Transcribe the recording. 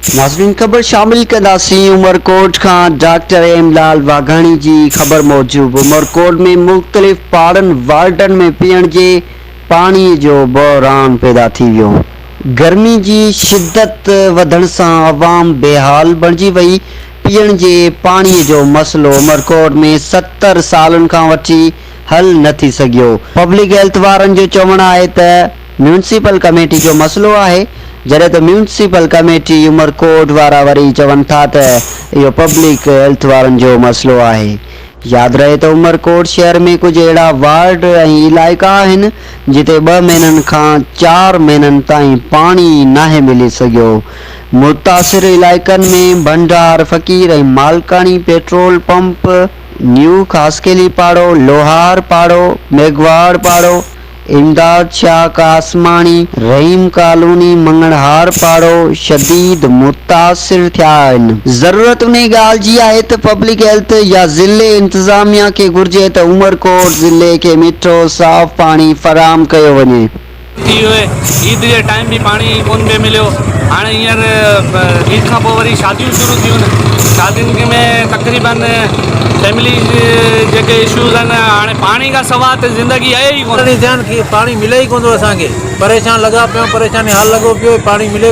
ناظرين خبر شامل ڪنداسين عمرڪوٽ کان ڊاڪٽر ايم لال واگهاڻي جي خبر موجب عمرڪوٽ ۾ مختلف پاڙن وارڊن ۾ پيئڻ جي پاڻي جو بحران پيدا ٿي ويو گرمي جي شدت وڌڻ سان عوام بيحال بڻجي وئي پيئڻ جي پاڻي جو مسئلو عمرڪوٽ ۾ 70 سالن کان وٺي حل نه ٿي سگهيو پبلڪ هيلٿ وارن جو چوڻ آهي ته ميونسپل ڪميٽي جو مسئلو آهي، جڏهن ته ميونسپل ڪميٽي عمرڪوٽ وارا وري چون ٿا ته اهو پبلڪ هيلٿ وارن جو مسئلو آهي. ياد رهي ته عمرڪوٽ شهر ۾ ڪجهه اهڙا وارڊ ۽ علائقا آهن جتي ٻه مهينن کان چار مهينن تائين پاڻي ناهي ملي سگهيو. متاثر علائقن ۾ ڀنڊار فقير ۽ مالڪاڻي پيٽرول پمپ، نيو خاصخيلي پاڙو، لوهار پاڙو، ميگهواڙ پاڙو، امداد شاهه قاسماڻي، رحيم ڪالوني، مڱڻهار پاڙو شديد متاثر ٿيا آهن. ضرورت انهي ڳالهه جي آهي ته پبلڪ هيلٿ يا ضلعي انتظاميا کي گهرجي ته عمرڪوٽ ضلعي کي مٺو صاف پاڻي فراهم ڪيو وڃي. ٿي هئي عيد جي ٽائيم به پاڻي ڪون پئي مليو هاڻي هينئر عيد کان پوء وري شاديون شروع ٿيون شادين ۾ تقريبن فيملي جيڪي اشوز آهن هاڻي پاڻي کان سوا ته زندگي آهي ئي ڪون. پاڻي ملي ئي ڪون ٿو اسان کي پريشان لڳا پيا آهيون پريشاني حال لڳو پيو آهي پاڻي ملي.